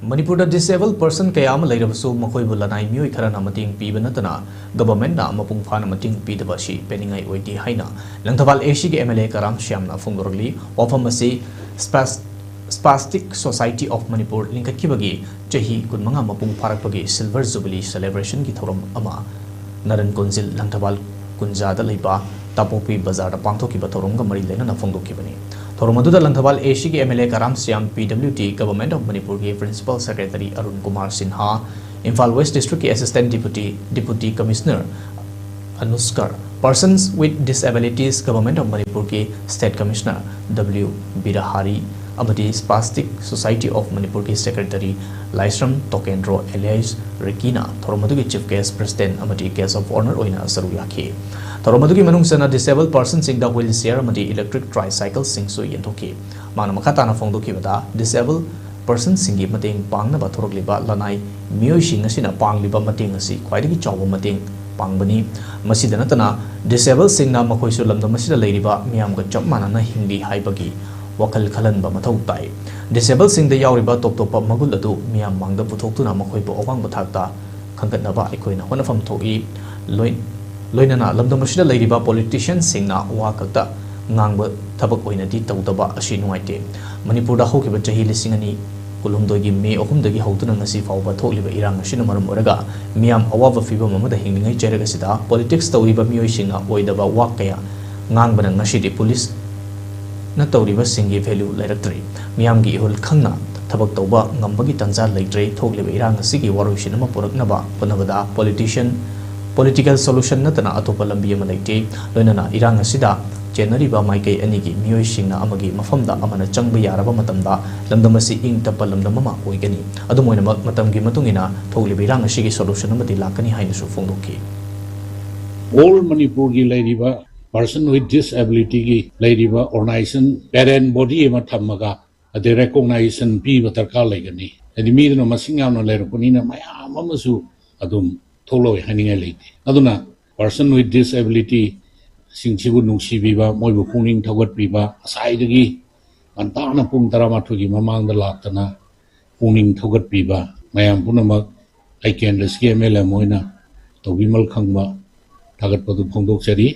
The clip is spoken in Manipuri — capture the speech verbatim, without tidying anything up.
ꯃꯅꯤꯄꯨꯔꯗ disabled person ꯀꯌꯥ ꯑꯃ ꯂꯩꯔꯕꯁꯨ ꯃꯈꯣꯏꯕꯨ ꯂꯅꯥꯏ ꯃꯤꯑꯣꯏ ꯈꯔꯅ ꯃꯇꯦꯡ ꯄꯤꯕ ꯅꯠꯇꯅ governmentꯅ ꯃꯄꯨꯡ ꯐꯥꯅ ꯃꯇꯦꯡ ꯄꯤꯗꯕ ꯑꯁꯤ ꯄꯦꯟꯅꯤꯡꯉꯥꯏ ꯑꯣꯏꯗꯦ ꯍꯥꯏꯅ ꯂꯪꯊꯕꯥꯜ ACꯒꯤ MLA ꯀꯔꯥꯝ ꯁ꯭ꯌꯥꯝꯅ ꯐꯣꯡꯗꯣꯔꯛꯂꯤ꯫ ꯋꯥꯐꯝ ꯑꯁꯤ Spas-, Spastic Society of Manipur ꯂꯤꯡꯈꯠꯈꯤꯕꯒꯤ ꯆꯍꯤ ꯀꯨꯟꯃꯉꯥ ꯃꯄꯨꯡ ꯐꯥꯔꯛꯄꯒꯤ Silver Jubilee celebrationꯒꯤ ꯊꯧꯔꯝ ꯑꯃ ꯅꯔꯟ ꯀꯣꯟꯖꯤꯜ ꯂꯪꯊꯕꯥꯜ ꯀꯨꯟꯖꯥꯗ ꯂꯩꯕ ꯇꯥꯄꯣꯛꯄꯤ ꯕꯖꯥꯔꯗ ꯄꯥꯡꯊꯣꯛꯈꯤꯕ ꯊꯧꯔꯝꯒ ꯃꯔꯤ ꯂꯩꯅꯅ ꯐꯣꯡꯗꯣꯛꯈꯤꯕꯅꯤ꯫ ꯊꯧꯔꯝ ꯑꯗꯨꯗ Langthabal ACꯒꯤ MLA Karam Shyam, PWD, Government of Manipurꯒꯤ Principal Secretary Arun Kumar Sinha, Imphal West Districtꯀꯤ Assistant Deputy, Deputy Commissioner ꯑꯅꯨꯁꯀꯔ, Persons with Disabilities, Government of Manipurꯒꯤ State Commissioner W ꯕꯤꯔꯍꯥꯔꯤ ꯑꯃꯗꯤ Spastic Society of Manipurꯒꯤ Secretary Laishram ꯇꯣꯀꯦꯟꯗ꯭ꯔꯣ alias ꯔꯤꯀꯤꯅ ꯊꯧꯔꯝ ꯑꯗꯨꯒꯤ Chief Guest, President ꯑꯃꯗꯤ Guest of Honour ꯑꯣꯏꯅ ꯁꯔꯨꯛ ꯌꯥꯈꯤ꯫ ꯊꯧꯔꯝ ꯑꯗꯨꯒꯤ ꯃꯅꯨꯡ ꯆꯟꯅ disabled personꯁꯤꯡꯗ wheelchair ꯑꯃꯗꯤ electric tricycleꯁꯤꯡꯁꯨ ꯌꯦꯟꯊꯣꯛꯈꯤ꯫ ꯃꯥꯅ ꯃꯈꯥ ꯇꯥꯅ ꯐꯣꯡꯗꯣꯛꯈꯤꯕꯗ, disabled personꯁꯤꯡꯒꯤ ꯃꯇꯦꯡ ꯄꯥꯡꯅꯕ ꯊꯣꯔꯛꯂꯤꯕ ꯂꯅꯥꯏ ꯃꯤꯑꯣꯏꯁꯤꯡ ꯑꯁꯤꯅ ꯄꯥꯡꯂꯤꯕ ꯃꯇꯦꯡ ꯑꯁꯤ ꯈ꯭ꯋꯥꯏꯗꯒꯤ ꯆꯥꯎꯕ ꯃꯇꯦꯡ ꯄꯥꯡꯕꯅꯤ꯫ ꯃꯁꯤꯗ ꯅꯠꯇꯅ, disabled ꯁꯤꯡꯅ ꯃꯈꯣꯏꯁꯨ ꯂꯝꯗꯝ ꯑꯁꯤꯗ ꯂꯩꯔꯤꯕ ꯃꯤꯌꯥꯝꯒ ꯆꯞ ꯃꯥꯟꯅꯅ ꯍꯤꯡꯂꯤ ꯍꯥꯏꯕꯒꯤ ꯋꯥꯈꯜ ꯈꯜꯍꯟꯕ ꯃꯊꯧ ꯇꯥꯏ꯫ Disabled ꯁꯤꯡꯗ ꯌꯥꯎꯔꯤꯕ ꯇꯣꯞ ꯇꯣꯞꯄ ꯃꯒꯨꯟ ꯑꯗꯨ ꯃꯤꯌꯥꯝ ꯃꯥꯡꯗ ꯄꯨꯊꯣꯛꯇꯨꯅ ꯃꯈꯣꯏꯕꯨ ꯑꯋꯥꯡꯕ ꯊꯥꯛꯇ ꯈꯟꯒꯠꯅꯕ ꯑꯩꯈꯣꯏꯅ ꯍꯣꯠꯅꯐꯝ ꯊꯣꯛꯏ꯫ ꯂꯣꯏ-, ꯂꯣꯏꯅꯅ ꯂꯝꯗꯝ ꯑꯁꯤꯗ ꯂꯩꯔꯤꯕ politician ꯁꯤꯡꯅ ꯋꯥ ꯈꯛꯇ ꯉꯥꯡꯕ ꯊꯕꯛ ꯑꯣꯏꯅꯗꯤ ꯇꯧꯗꯕ ꯑꯁꯤ ꯅꯨꯡꯉꯥꯏꯇꯦ꯫ ꯃꯅꯤꯄꯨꯔꯗ ꯍꯧꯈꯤꯕ ꯆꯍꯤ ꯂꯤꯁꯤꯡ ꯑꯅꯤ ꯀꯨꯟꯍꯨꯝꯗꯣꯏꯒꯤ ꯃꯦ ꯑꯍꯨꯝꯗꯒꯤ ꯍꯧꯗꯨꯅ ꯉꯁꯤ ꯐꯥꯎꯕ ꯊꯣꯛꯂꯤꯕ ꯏꯔꯥꯡ ꯑꯁꯤꯅ ꯃꯔꯝ ꯑꯣꯏꯔꯒ ꯃꯤꯌꯥꯝ ꯑꯋꯥꯕ ꯐꯤꯕꯝ ꯑꯃꯗ ꯍꯤꯡꯂꯤꯉꯩ ꯆꯩꯔꯛ ꯑꯁꯤꯗ politics ꯇꯧꯔꯤꯕ ꯃꯤꯑꯣꯏꯁꯤꯡꯅ ꯑꯣꯏꯗꯕ ꯋꯥ ꯀꯌꯥ ꯉꯥꯡꯕꯅ ꯉꯁꯤꯗꯤ policeꯅ ꯇꯧꯔꯤꯕꯁꯤꯡꯒꯤ value ꯂꯩꯔꯛꯇ꯭ꯔꯦ꯫ ꯃꯤꯌꯥꯝꯒꯤ ꯏꯍꯨꯜ ꯈꯪꯅ ꯊꯕꯛ ꯇꯧꯕ ꯉꯝꯕꯒꯤ ꯇꯥꯟꯖꯥ ꯂꯩꯇ꯭ꯔꯦ꯫ ꯊꯣꯛꯂꯤꯕ ꯏꯔꯥꯡ ꯑꯁꯤꯒꯤ ꯋꯥꯔꯣꯏꯁꯤꯟ ꯑꯃ ꯄꯨꯔꯛꯅꯕ ꯍꯣꯠꯅꯕꯗ politician, political solution ꯅꯠꯇꯅ ꯑꯇꯣꯞꯄ ꯂꯝꯕꯤ ꯑꯃ ꯂꯩꯇꯦ꯫ ꯂꯣꯏꯅꯅ ꯏꯔꯥꯡ ꯑꯁꯤꯗ ꯆꯦꯟꯅꯔꯤꯕ ꯃꯥꯏꯀꯩ ꯑꯅꯤꯒꯤ ꯃꯤꯑꯣꯏꯁꯤꯡꯅ ꯑꯃꯒꯤ ꯃꯐꯝꯗ ꯑꯃꯅ ꯆꯪꯕ ꯌꯥꯔꯕ ꯃꯇꯝꯗ ꯂꯝꯗꯝ ꯑꯁꯤ ꯏꯪ ꯇꯞꯄ ꯂꯝꯗꯝ ꯑꯃ ꯑꯣꯏꯒꯅꯤ꯫ ꯑꯗꯨꯝ ꯑꯣꯏꯅꯃꯛ, ꯃꯇꯝꯒꯤ ꯃꯇꯨꯡ ꯏꯟꯅ ꯊꯣꯛꯂꯤꯕ ꯏꯔꯥꯡ ꯑꯁꯤꯒꯤ solution ꯑꯃꯗꯤ ꯂꯥꯛꯀꯅꯤ ꯍꯥꯏꯅꯁꯨ ꯐꯣꯡꯗꯣꯛꯈꯤ꯫ All ꯃꯅꯤꯄꯨꯔꯒꯤ ꯂꯩꯔꯤꯕ person with disabilityꯒꯤ ꯂꯩꯔꯤꯕ organization, parent body ꯑꯃ ꯊꯝꯃꯒ, ꯑꯗꯩ recognition ꯄꯤꯕ ꯗꯔꯀꯥꯔ ꯂꯩꯒꯅꯤ꯫ ꯍꯥꯏꯗꯤ, ꯃꯤꯗꯨꯅ ꯃꯁꯤꯡ ꯌꯥꯝꯅ ꯂꯩꯔꯛꯄꯅꯤꯅ ꯃꯌꯥꯝ ꯑꯃꯁꯨ ꯑꯗꯨꯝ ꯊꯣꯛꯂꯛꯑꯣꯏ ꯍꯥꯏꯅꯤꯡꯉꯥꯏ ꯂꯩꯇꯦ꯫ ꯑꯗꯨꯅ person with disability ꯁꯤꯡꯁꯤꯕꯨ ꯅꯨꯡꯁꯤꯕꯤꯕ, ꯃꯣꯏꯕꯨ ꯄꯨꯛꯅꯤꯡ ꯊꯧꯒꯠꯄꯤꯕ, ꯉꯁꯥꯏꯗꯒꯤ ꯉꯟꯇꯥꯅ ꯄꯨꯡ ꯇꯔꯥꯃꯥꯊꯣꯏꯒꯤ ꯃꯃꯥꯡꯗ ꯂꯥꯛꯇꯅ ꯄꯨꯛꯅꯤꯡ ꯊꯧꯒꯠꯄꯤꯕ ꯃꯌꯥꯝ ꯄꯨꯝꯅꯃꯛ ꯑꯩ ꯀꯦꯟꯗ꯭ꯔꯁꯤꯒꯤ ꯑꯦꯝ ꯑꯦꯜ ꯑꯦ ꯑꯃ ꯑꯣꯏꯅ ꯇꯧꯕꯤꯃꯜ ꯈꯪꯕ ꯊꯥꯒꯠꯄꯗꯨ ꯐꯣꯡꯗꯣꯛꯆꯔꯤ꯫